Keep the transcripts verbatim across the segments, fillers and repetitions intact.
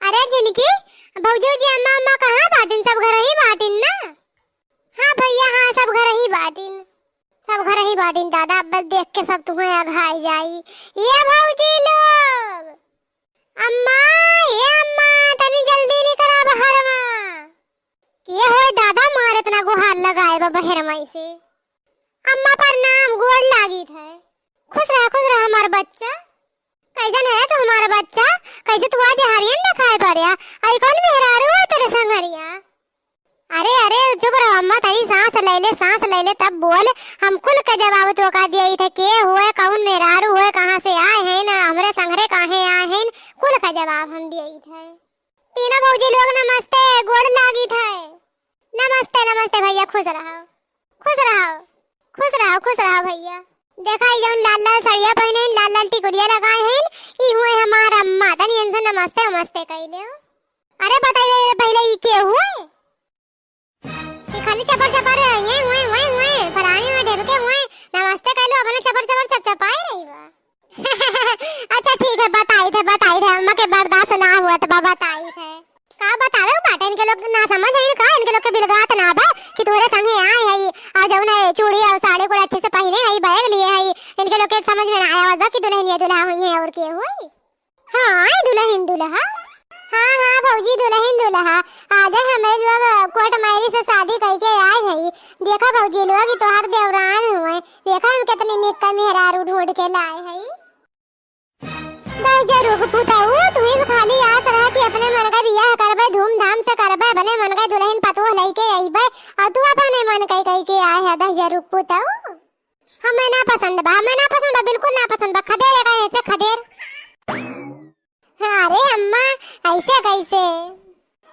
अरे झिनकी, भौजी, भौजी, अम्मा, अम्मा कहाँ बाटिन? सब घरही बाटिन ना? हाँ भइया, हाँ, सब घरही बाटिन, सब घरही बाटिन दादा। अब बस देख के सब तुहें अघाई जाई। ए भौजी लोग, अम्मा, ए अम्मा, तनी जल्दी निकरा बहरवा। के होय दादा, मार इतना गुहार लगाए बा बहरवा से। अम्मा प्रणाम, गोड़ लागित है। खुश रहा, खुश रहा हमार बच्चा। कैसन है तू हमार बच्चा? कैसे तू आज हरियन देखाए पड़या? आई कौन मेहरारू है तेरे संगरिया? अरे, अरे, चुप रहो अम्मा, तनी सांस ले ले, सांस ले ले, तब बोल। हम कुल के जवाब तोका दिया थे, के हुए, कौन मेहरारू हुए, कहाँ से आए हैं ना, हमरे संगरे काहे आए हैं, कुल का जवाब हम दिया थे। तीनों भौजी लोग नमस्ते, गोड़ लागित है। नमस्ते, नमस्ते भइया, खुश रहो, खुश रहो, खुश रहो, खुश रहो भइया। देखा, ई जौन लाल लाल सड़िया पहिने हैं, लाल लाल टिकुलिया लगाए हैं, ई हुए हमार अम्मा। तनी इनसे नमस्ते उमस्ते कइ लेओ। अरे बताइए पहिले, ई के हुए? ई खाली चपर चपर ये हुए, हुए, हुए, फलानी हुए, ढेबके हुए, नमस्ते कइ लो, अपने चपर चपर चपचपाए रही बा। अच्छा ठीक है, बताई थे, बताई थे, अम्मा के बर्दाश्त ना हुआ तो बा, बताई थे। का बतावे उ बाटे, इनके लोग ना समझ है का, इनके लोग के बिलगात ना बा कि तोहरे संगे आए है, और जौन है चूड़ी और साड़ी को अच्छे से पहिने है, बैग लिए है, इनके लोग के समझ में ना आया बा कि दुल्हनिया दुल्हा हुई है और के हुई। हाँ, दुल्हन दुल्हा। हाँ, हाँ, भौजी, दुल्हन दुल्हा। आज हमरे लोग कोर्ट मैरिज से शादी कइके आए हई। देखा भौजी लोग, ई तोहार देवरान हुए। देखा हम कितनी निक का मेहरारू ढूंढ के लाए हई। दहिजरू के पुतऊ, तू ही खाली आस रहा कि अपने मन का बियाह करबे, धूमधाम से करबे, अपने मन का दुल्हन पतोह लइके अइबे, और तू अपने मन कइ कइके आए है दहिजरू के पुतऊ। हमें ना पसंद बा, हमें ना पसंद बा, बिल्कुल ना पसंद बा। खदेर है का ऐसे खदेर? अरे अम्मा, ऐसे कैसे?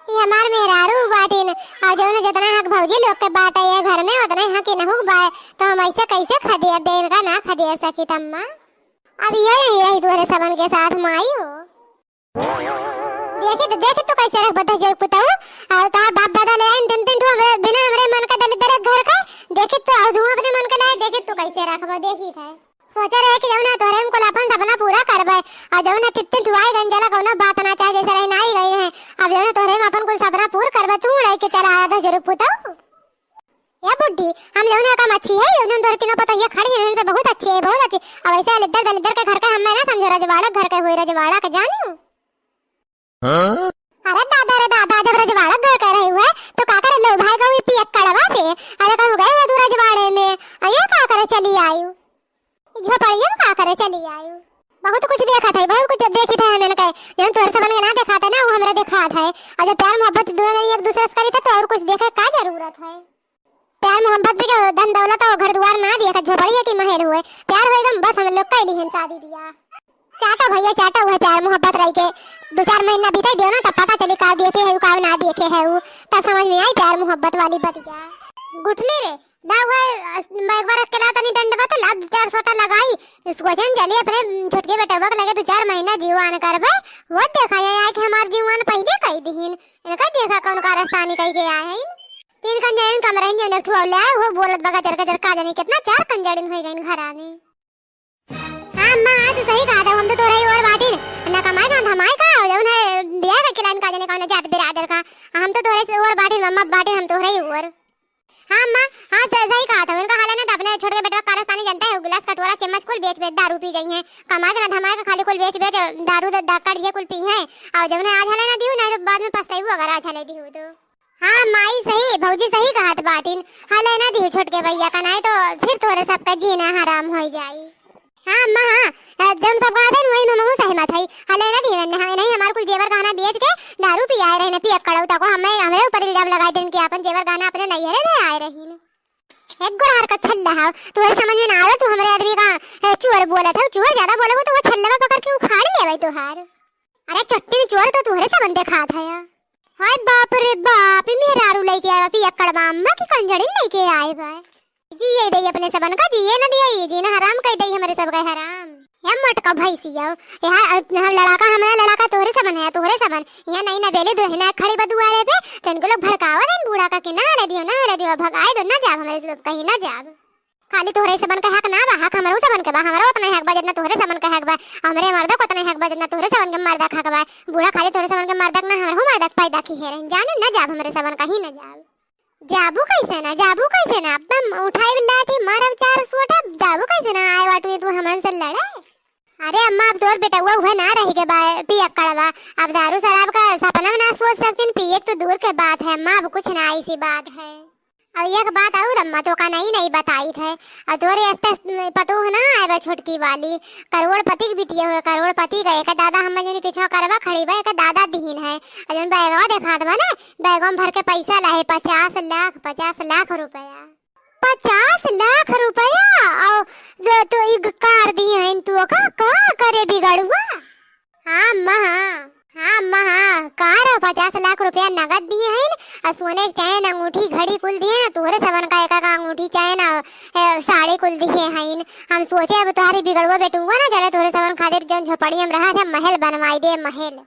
ई हमार मेहरारू बाटिन, और जौन जितना हक भौजी लोग के बाटे ये घर में, उतना हक इनहू के बा, तो हम ऐसे कैसे खदेर दे? इनका ना खदेर सकित अम्मा। अब ये यहीं रही तोहरे सबन के साथ माई हो। देखी तो, देखी तो कैसे रख बदल जाई पुतऊ। और तोहार बाप दादा ले आइन तीन तीन ठो हमरे, बिना हमरे मन का दलिद्दर एक घर का। देखी तो, और तू अपने मन का लाए, देखी तो कैसे रखबो, देखी थे। सोचे रहे कि जौन है तोहरे हम कुल अपन सपना पूरा करबे, और जौन है तित्ती टुआई गइन जला कौनो बात ना चाहे, जैसे रहे ना आई गई है। अब जौन है तोहरे हम अपन कुल सपना पूरा करबे, तू उड़ाई के चला आया था जरूर पुतऊ। या बुड्ढी, हम जौन है का मच्छी है, जौन तोहरे तीनों पतोहिया खड़ी हैं, इनसे बहुत अच्छी है, बहुत अच्छी। अब ऐसे दलिद्दर दलिद्दर के घर के हमें ना समझो, रजवाड़ा घर के हुए, रजवाड़ा के जानियो। हाँ? अरे दादा रे दादा, जब रजवाड़ा घर के रहे हुए, तो का करे लो भाई गई पियक्कड़वा से? अरे कहूँ गए हुए तू रजवाड़े में, अरे का करे चली आयु? झोपड़िया में का करे चली आयु? बहुत कुछ देखा था, बहुत कुछ देखी था हमन के। जौन तोहरे सबन के ना देखा था ना, वो हमरा देखा था। और जब प्यार मोहब्बत दोनों जने एक दूसरे से करी था, तो और कुछ देखे का जरूरत है? प्यार मोहब्बत भी के धन दौलत और घर दुआर ना दिया था, झोपड़ी है कि महल हुए। प्यार होए एकदम बस हम लोग कैली हन शादी बियाह। चाटो भइया, चाटो, उहे प्यार मोहब्बत रही के दो चार महीना बीते दियो ना, तब पता चली का देखे है, का ना देखे है उ, तब समझ में आई प्यार मोहब्बत वाली बतिया। गुठली रे, ला उहे, अस-, एक बार अकेला तनी डंडवा तो ला दो चार सोटा लगाई, इसको जन जली अपने छोटके बेटवा के लगे दो चार महीना जीवान करबे, वो देखा जाए आए कि हमार जीवान पहले कई दिहिन, इनका देखा कौन कारस्तानी कई के आए हैं। तीन कंजरिन कमरहिन जन एक ठुआ ले आए, वो बोलत बा गजर गजर का जानी कितना चार कंजरिन होई गइन घरा में। हाँ अम्मा, हाँ, तू सही कहा था, हम तो तोहरे ही ओर बाटिन, ना कमाए का, ना धमाए का, और जौन है बियाह का किलाइन का जाने कौन जात बिरादर का, हम तो तोहरे से ओर बाटिन, अम्मा बाटिन, हम तोहरे ही ओर। हाँ अम्मा, हाँ, स-, सही कहा था, उनका हाल है ना, तो अपने छोटके बेटवा कारस्तानी जनता है, गिलास कटोरा चम्मच कुल बेच बेच दारू पी जाई हैं, कमाए का ना धमाए का, खाली कुल बेच बेच दारू द-, दक्कड़ ये कुल पी हैं, और जौन है आज हले ना दिहू, ना तो बाद में पछताइबू अगर आज हले दिहू तो। हाँ माई सही, भौजी सही कहत बाटिन। हले ना दिहू छोटके भइया का, नाहीं तो फिर तोहरे सबका जीना हराम होई जाई। हाँ अम्मा हाँ, अ, जौन सब कहत हइन वही में हमहू सहमत हई। हले ना दिहू, नाहीं हमार कुल जेवर गहना बेच के दारू पियाए रहिन, पियक्कड़ऊ तको हमें, हमरे ऊपर इल्जाम लगाई दिन कि आपन जेवर गहना अपने नैहरे से आए रहिन। एक गोरहर का छल्ला हव, तोहरे समझ में ना आवे, तू हमरे आदमी का, ए, चोर बोलत हव, चोर ज्यादा बोलबो तो वो छल्लवा पकड़ के उखाड़ लेवे तोहार। अरे चट्टिन चोर तो तोहरे सबन देखात है। हाय बाप रे बाप, ई मेहरारू लइके आए बा, पियक्कड़वा अम्मा की कंजड़िन लइके आए बा। जिए दे अपने सबन का, जिए न दिए, ई जीना हराम कइ दे हमरे सब का हराम। हे मोटका भैंसिया, यहाँ हम लड़ाका, हमारा लड़ाका तोहरे सबन है, तोहरे सबन। यहाँ नई नवेली दुल्हन खड़ी बा दुआरे पे, तो इनको लोग भड़कावा देन बूढ़ा का कि ना ले दियो, ना ले दियो, भगाए दो, ना जाब हमरे सब कहीं ना जाब। खाली तोहरे सबन के हक ना बा, हक हमरो सबन के बा, हमरो उतना हक बा जितना तोहरे सबन के हक बा, हमरे मर्दक उतना हक बा जितना तोहरे सबन के मर्दक हक बा। बूढ़ा खाली तोहरे सबन के मर्दक ना, हमरहू मर्दक पैदा किहे रही, जाने न जाब हमरे सबन कहीं न जाब। जाबू कैसे ना, जाबू कैसे ना, अब हम उठाई लाठी मारब चार सोटा, जाबू कैसे ना, आए बाटू तू हमन से लड़े। अरे अम्मा, अब तोर बेटउआ उहे ना रह के बा, पियक्कड़वा। अब दारू शराब का सपना में ना सोच सकतीन, पिए तो दूर के बात है अम्मा, अब कुछ ना ऐसी बात है। अब एक बात और अम्मा, तोका नई नई बताइत है, और तोरे अस्ते पतोह ना आए बा छोटकी वाली, करोड़पति के बिटिया हुए, करोड़पति का। एक दादा हम जनी पीछा करवा खड़ी बा, एक दादा दीन है। और जौन बैगवा देखात बा ना, बैगवा में भर के पैसा लाए, पचास लाख, पचास लाख रुपया। पचास लाख रुपया? और जो तो ई कार दिए हैं तू का, का करे बिगड़ुआ? हाँ अम्मा, हाँ। हाँ अम्मा, हाँ। कार और पचास लाख रुपया नगद दिए हैं, और सोने के चैन, अंगूठी, घड़ी कुल दिए ना, तोहरे सबन का एक एक अंगूठी, चैन, और, ए, साड़ी कुल दिए हैं। हम सोचे अब तोहरे बिगड़ुआ बेटुआ ना चले, तोहरे सबन खातिर जौन झोपड़ी हम रहा थे, महल बनवाई दे, महल।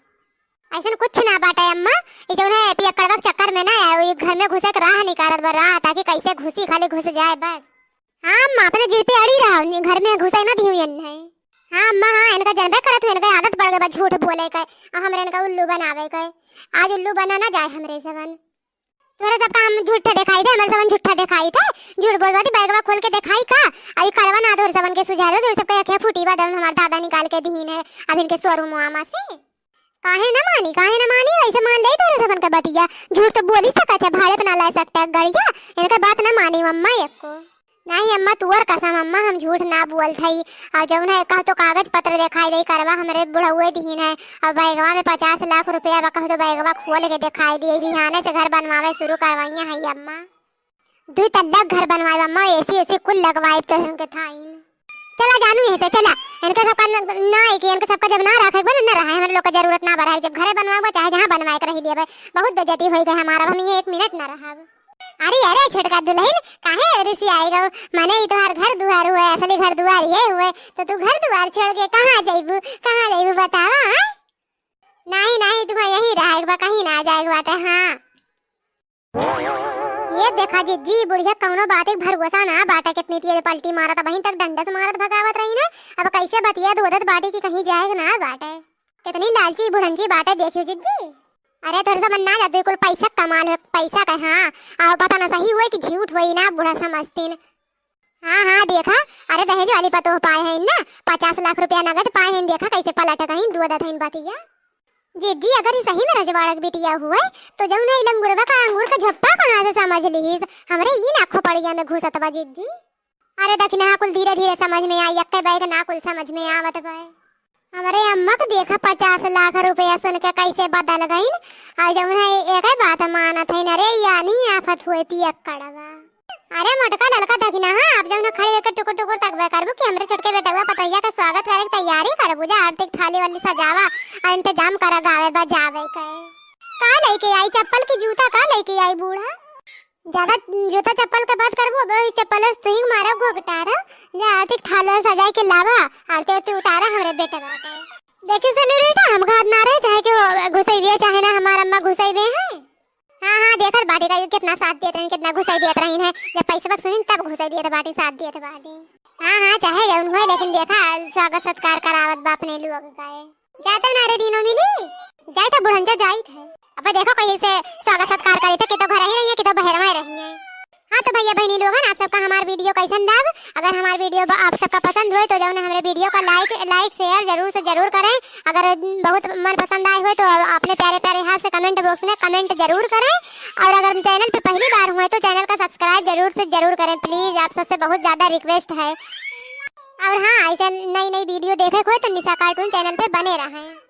ऐसन कुछ ना बाटे अम्मा, ई जौन है पियक्कड़वा के चक्कर में ना आए, ई घर में घुसे के राह निकारत बा, राह, ताकि कैसे घुसी, खाली घुस जाए बस। हाँ अम्मा, अपने जिद पे अड़ी रहा, घर में घुसे ना दिहू इन्हें। हाँ अम्मा, हाँ, इनका जनबे करत हूँ, इनका आदत पड़ गई बा झूठ बोले के, और हमरे इनका उल्लू बनावे के। आज उल्लू बना ना जाए हमरे सबन। तोरे सबका हम झूठा दिखाई थे, हमरे सबन झूठा दिखाई थे, झूठ बोलवा दी, बैगवा खोल के दिखाई का? आई करवा ना तोरे सबन के सुझाव, तोरे सबके अखे फूटी बा, दौन हमार दादा निकाल के दीन है, अब इनके शोरूम आमा से। काहे न मानी, काहे न मानी, वैसे मान ले तोरे सबन का बतिया। झूठ तो बोली सकत है, भाड़े पे ना ला सकता है गड़िया। इनका बात न मानी अम्मा एको। नहीं अम्मा, तुअर कसम अम्मा, हम झूठ ना बोलत हई। और जौन है कह तो कागज पत्र दिखाई दे करवा, हमरे बुढ़ौए दीन है। और बैगवा में पचास लाख रुपया बा, कह तो बैगवा खोल के दिखाई दिए। बिहाने से घर बनवावे शुरू करवाइया है अम्मा। दुई तल्ला घर बनवाए अम्मा, एसी ओसी कुल लगवाए तोहन के थाइन। चला जानू यहीं से, चला। इनके सबका न-, ना है कि इनके सबका जब ना रखे के बा, ना रहे, हमरे लोग का जरूरत ना बढ़ाई। जब घरे बनवाए बा, चाहे जहाँ बनवाए के रही लिए बा, बहुत बेइज्जती होई गई हमारा, हम ये एक मिनट ना रहब। अरे, अरे, छोटका दुल्हन, काहे रिसियाई गो? माने, ई तोहार घर दुआर हुए, असली घर दुआर ये हुए, तो तू घर दुआर छोड़ के कहाँ जइबू, कहाँ जइबू बतावा, हाँ? नहीं, नहीं, तुम्हें यहीं रहे के बा, कहीं ना जाए के बाटे, हाँ। ये देखा जिज्जी, बुढ़िया कौनो बात के भरोसा ना बाटे, कितनी तेज पलटी मारत, वहीं तक डंडा से मारत भगावत रही ना। अब कैसे बतिया दोदत बाटे कि कहीं जाए के ना बाटे। कितनी लालची बुढ़ंची बाटे, देखियो जिज्जी। अरे तोरे समझ ना जाते, कुल पैसा कमाल है, पैसा का, हाँ। और पता ना सही हुए कि झूठ हुए ना, बूढ़ा समझतीन। हाँ, हाँ, देखा, अरे दहेज वाली पतोह पाए हैं ना, पचास लाख रुपया नगद पाए हैं, देखा कैसे पलट गई, दोदत हैं बतिया। जिज्जी, अगर ई सही में रजवाड़ा के बिटिया हुए, तो जौन है ई लंगुरवा का अंगूर का झप्पा कहाँ से समझ लिहिस? हमरे ई ना खोपड़िया में घुसत बा, जिज्जी। अरे दखिनहा कुल धीरे धीरे समझ में आई, एक्के बैग ना कुल समझ में आवत बा। हमरे अम्मा के देखा, पचास लाख रुपया सुन के कैसे बदल गईन, और जौन है एक बात मानत है। अरे यानी आफत हुए पियक्कड़वा। अरे मोटका ललका दखिनहा, आप जौन खड़े होके टुकुर टुकुर तकबे करबू कि हमरे छोटके बेटवा पतोहिया के स्वागत करे के तैयारी करबू जा, आरती के थाली वाली सजावा और इंतजाम करा गावे बजावे के। का लेके आई, चप्पल की जूता का लेके आई बूढ़ा? ज्यादा जूता चप्पल के बात करबू, अब वही चप्पल से तुही मारा घोघटारा। जा आरती के थाली वाली सजाई के लावा, आरती उरती उतारा हमरे बेटवा के। देखी सुनी बेटा, हम घात ना रहे, चाहे के घुसई दिया, चाहे ना हमार अम्मा घुसई दे हैं। हाँ, हाँ, देखत बाटी का कितना साथ देत रही, कितना घुसई देत रही है। जब पैसे बक सुनी तब घुसई देत बाटी, साथ देत बाटी। हाँ, हाँ, चाहे जौन होए, लेकिन देखा स्वागत सत्कार करावत बा अपने लोग का है। जाता ना रे दीनो मिली, जाता बुढ़ंचा जाइत है। अब देखो कैसे स्वागत सत्कार करे थे, कि तो घर ही रही है, कि तो बहरवा रही है। हाँ तो भैया बहनी लोगन, आप सबका हमार video कैसन लाग? अगर हमार video ब-, आप सबका पसंद होए तो जौन हमरे video का like, like, share जरूर से जरूर करें। अगर बहुत मन पसंद आए होए तो अपने प्यारे प्यारे हाथ से comment box में comment जरूर करें। और अगर channel पे पहली बार हुए तो channel का subscribe जरूर से जरूर करें please, आप सबसे बहुत ज़्यादा request है। और हाँ, ऐसे नई नई video देखे के होए तो निशा cartoon channel पे बने रहें।